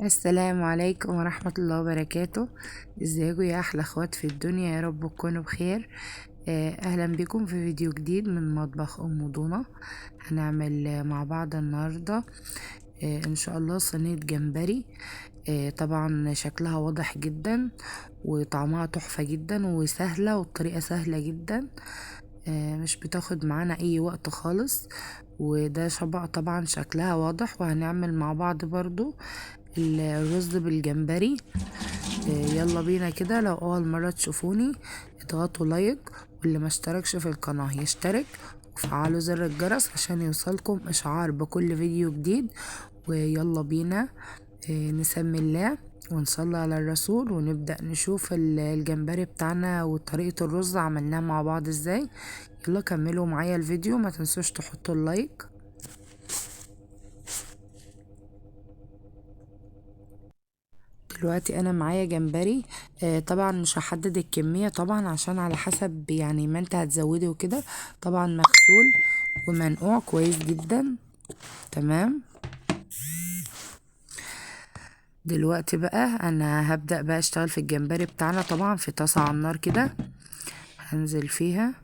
السلام عليكم ورحمة الله وبركاته. ازيكم يا احلى اخوات في الدنيا؟ يا رب تكونوا بخير. اهلا بكم في فيديو جديد من مطبخ ام دونا. هنعمل مع بعض النهاردة ان شاء الله صينية جمبري. طبعا شكلها واضح جدا وطعمها تحفة جدا وسهلة، والطريقة سهلة جدا، مش بتاخد معانا اي وقت خالص. وده شبع طبعا شكلها واضح. وهنعمل مع بعض برضو الرز بالجمبري. يلا بينا كده. لو اول مرة تشوفوني اضغطوا لايك، واللي ما اشتركش في القناة يشترك وفعلوا زر الجرس عشان يوصلكم اشعار بكل فيديو جديد. ويلا بينا نسمي الله ونصلي على الرسول ونبدأ نشوف الجمبري بتاعنا وطريقة الرز عملناه مع بعض ازاي. يلا كملوا معايا الفيديو، ما تنسوش تحطوا اللايك. دلوقتي انا معايا جمبري، طبعا مش هحدد الكمية طبعا عشان على حسب يعني ما انت هتزودي وكده. طبعا مغسول ومنقوع كويس جدا، تمام. دلوقتي بقى انا هبدأ بقى اشتغل في الجمبري بتاعنا. طبعا في طاسة على النار كده هنزل فيها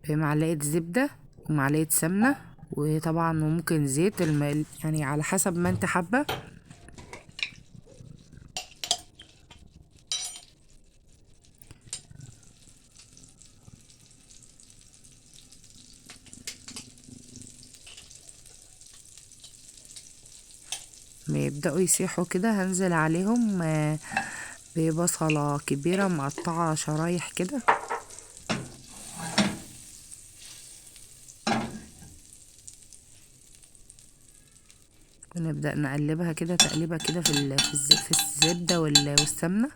بمعلقة زبدة ومعلقة سمنة، وطبعا ممكن زيت يعني على حسب ما انت حابة. ما يبدأوا يسيحوا كده هنزل عليهم ببصلة كبيرة مقطعة شرايح كده. ونبدأ نقلبها كده تقليبة كده في الزبدة والسمنة.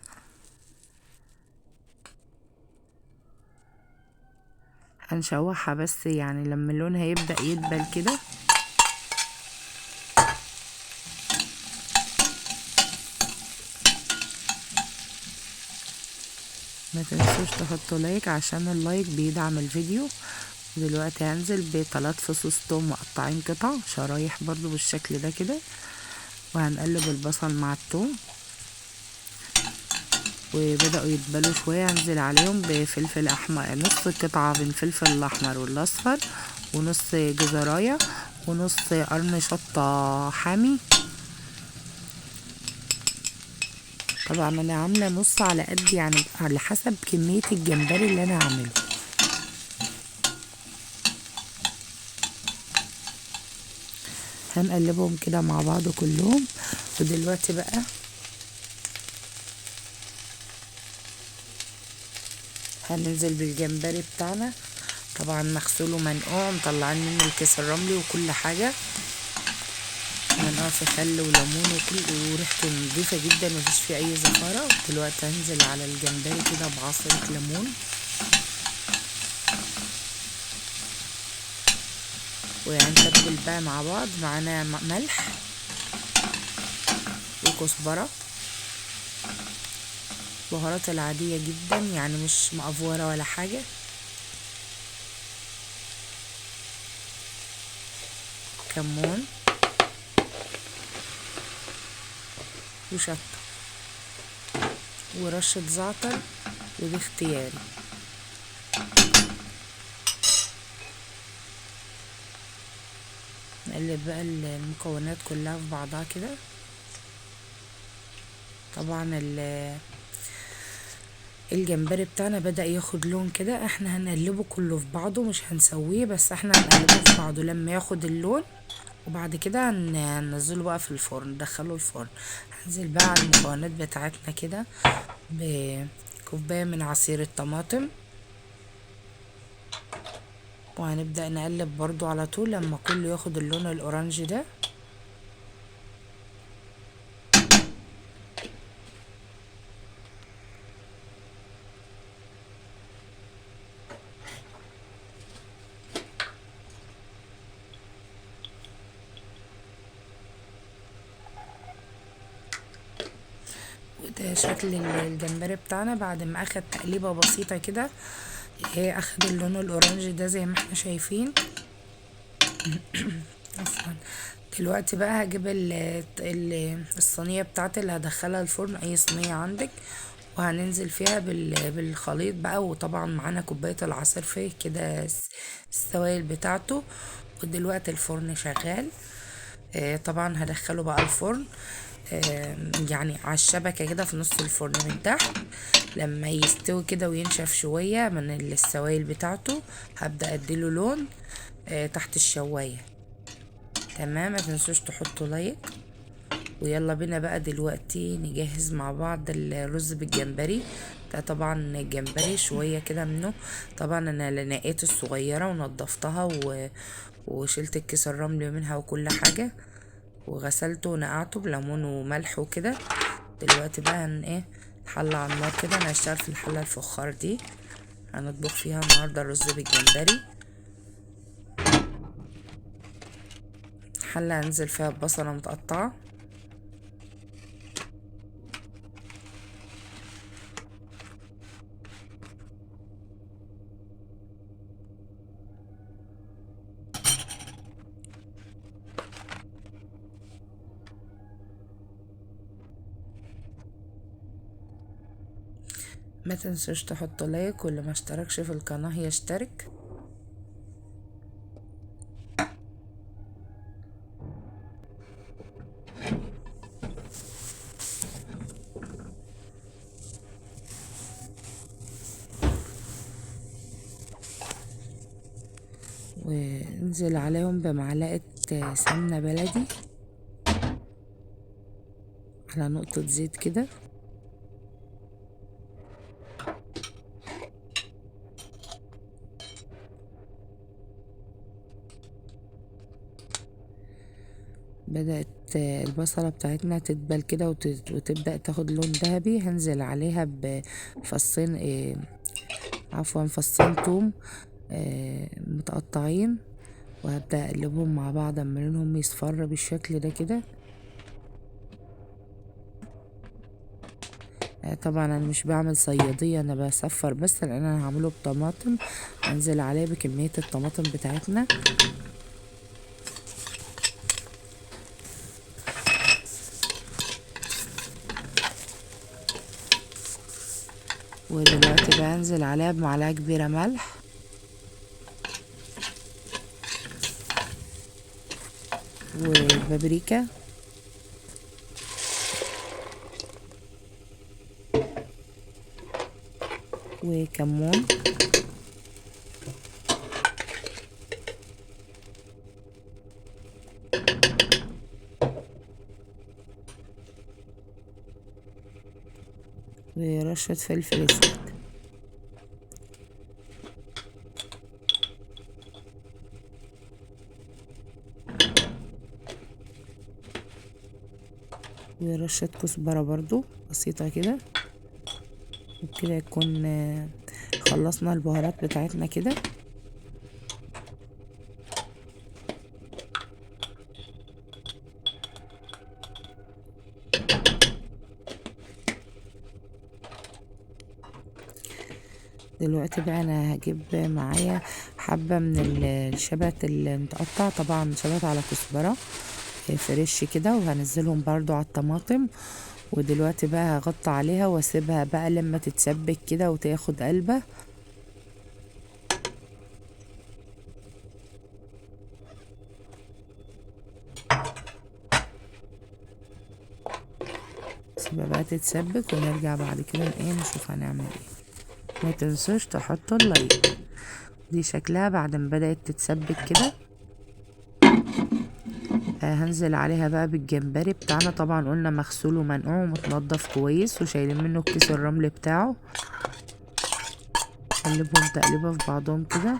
هنشوحها بس يعني لما اللون هيبدأ يدبل كده. ما تنسوش تحطوا لايك عشان اللايك بيدعم الفيديو. دلوقتي هنزل ب3 فصوص توم مقطعين قطع شرايح برضو بالشكل ده كده، وهنقلب البصل مع التوم. وبدأوا يدبلوا شوية هنزل عليهم بفلفل احمر، نص قطعة من الفلفل الاحمر والاصفر، ونص جزراية، ونص قرن شطة حامي. طبعا انا عامله نص على قد يعني على حسب كميه الجمبري اللي انا هعمله. هنقلبهم كده مع بعض كلهم. ودلوقتي بقى هننزل بالجمبري بتاعنا، طبعا مغسول ومنقوع، مطلعين منه الكيس الرملي وكل حاجه، منقوع في خل وليمون وكل، وريحته نضيفه جدا مفيش فيه اي زفاره. دلوقتي هنزل على الجمبري كده بعصره ليمون، وهنتبل بقى مع بعض. معانا ملح وكزبره، بهارات العاديه جدا يعني مش مقفوره ولا حاجه، كمون وشطة ورشة زعتر، ودي اختياري. نقلب بقى المكونات كلها في بعضها كده. طبعا الجمبري بتاعنا بدأ ياخد لون كده، احنا هنقلبه كله في بعضه، مش هنسويه بس احنا هنقلبه في بعضه لما ياخد اللون، وبعد كده هننزله بقى في الفرن، ندخله الفرن. هنزل بقى على المكونات بتاعتنا كده بكوباية من عصير الطماطم، وهنبدأ نقلب برضو على طول لما كله ياخد اللون الاورنج ده. وده شكل الجمبري بتاعنا بعد ما اخد تقليبه بسيطه كده، هي اخد اللون الاورنج ده زي ما احنا شايفين. عفوا. دلوقتي بقى هجيب الصينية بتاعتي اللي هدخلها الفرن، اي صينية عندك، وهننزل فيها بالخليط بقى، وطبعا معانا كوباية العصير فيه كده السوائل بتاعته. ودلوقتي الفرن شغال، طبعا هدخله بقى الفرن، يعني على الشبكة كده في نص الفرن من تحت. لما يستوي كده وينشف شوية من السوائل بتاعته هبدأ اديله لون تحت الشواية. تمام، ما تنسوش تحطوا لايك. ويلا بينا بقى دلوقتي نجهز مع بعض الرز بالجمبري. ده طبعا الجمبري شوية كده منه، طبعا انا نقيت الصغيرة ونضفتها وشلت الكيس الرمل منها وكل حاجة، وغسلته ونقعته بليمون وملح وكده. دلوقتي بقى ايه الحلة على النار كده، انا هشتغل في الحلة الفخار دي، هنطبخ فيها النهاردة الرز بالجمبري. حلة هنزل فيها بصلة متقطعة، ما تنسوش تحطوا لايك، واللي ما اشتركش في القناة يشترك. وانزل عليهم بمعلقة سمنة بلدي على نقطة زيت كده. بدأت البصلة بتاعتنا تدبل كده وتبدأ تاخد لون ذهبي. هنزل عليها بفصين، عفوا فصين توم متقطعين، وهبدأ اقلبهم مع بعض اما لونهم يصفر بالشكل ده كده. طبعا انا مش بعمل صيادية، انا بصفر بس لان انا هعمله بطماطم. هنزل عليه بكمية الطماطم بتاعتنا. ودلوقتي بقى انزل عليها بمعلقة كبيرة ملح، وبابريكا، وكمون، ورشة فلفل اسود. ورشة كزبرة برضو بسيطة كده. وبكده يكون خلصنا البهارات بتاعتنا كده. دلوقتي بقى انا هجيب معايا حبة من الشبت المتقطع، طبعا شبت على كزبرة فريش كده، وهنزلهم برضو على الطماطم. ودلوقتي بقى هغطي عليها واسيبها بقى لما تتسبك كده وتاخد قلبة. سيبها بقى تتسبك ونرجع بعد كده ايه نشوف هنعمل ايه. ما تنسوش تحطوا اللايك. دي شكلها بعد ما بدأت تتسبك كده. هنزل عليها بقى بالجمبري بتاعنا، طبعا قلنا مغسول ومنقوع ومتنضف كويس وشايلين منه كيس الرمل بتاعه. قلبهم تقليبه في بعضهم كده.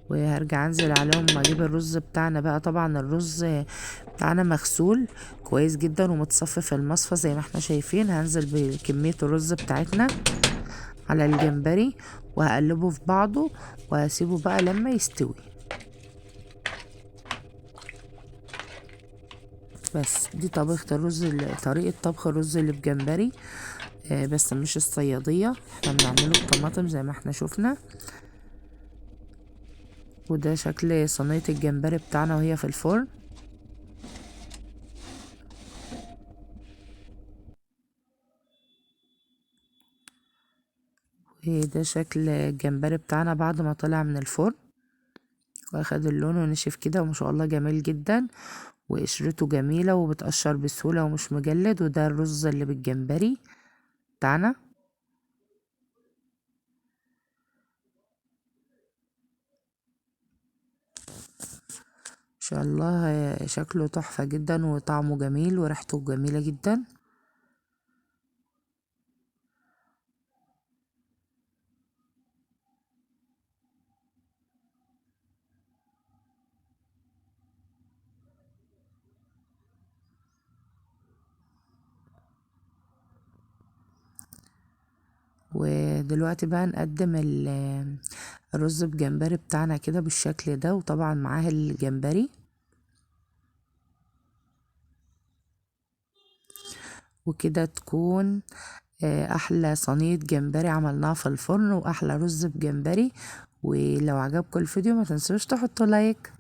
وهرجع انزل عليهم واجيب الرز بتاعنا بقى. طبعا الرز بتاعنا مغسول كويس جدا ومتصفي في المصفى زي ما احنا شايفين. هنزل بكمية الرز بتاعتنا على الجمبري وهقلبه في بعضه وهسيبه بقى لما يستوي. بس دي طبيخة الرز، طريقة طبخ الرز اللي بجمبري، بس مش الصيادية، احنا بنعمله بطماطم زي ما احنا شفنا. وده شكل صينية الجمبري بتاعنا وهي في الفرن. وده شكل الجمبري بتاعنا بعد ما طلع من الفرن واخد اللون ونشف كده، وما شاء الله جميل جدا، وقشرته جميلة وبتقشر بسهولة ومش مجلد. وده الرز اللي بالجمبري بتاعنا. ان شاء الله شكله تحفة جدا وطعمه جميل وريحته جميلة جدا. ودلوقتي بقى نقدم الرز بجمبري بتاعنا كده بالشكل ده، وطبعا معاه الجمبري. وكده تكون احلى صينية جمبري عملناها في الفرن، واحلى رز بجمبري. ولو عجبكم الفيديو ما تنسوش تحطوا like.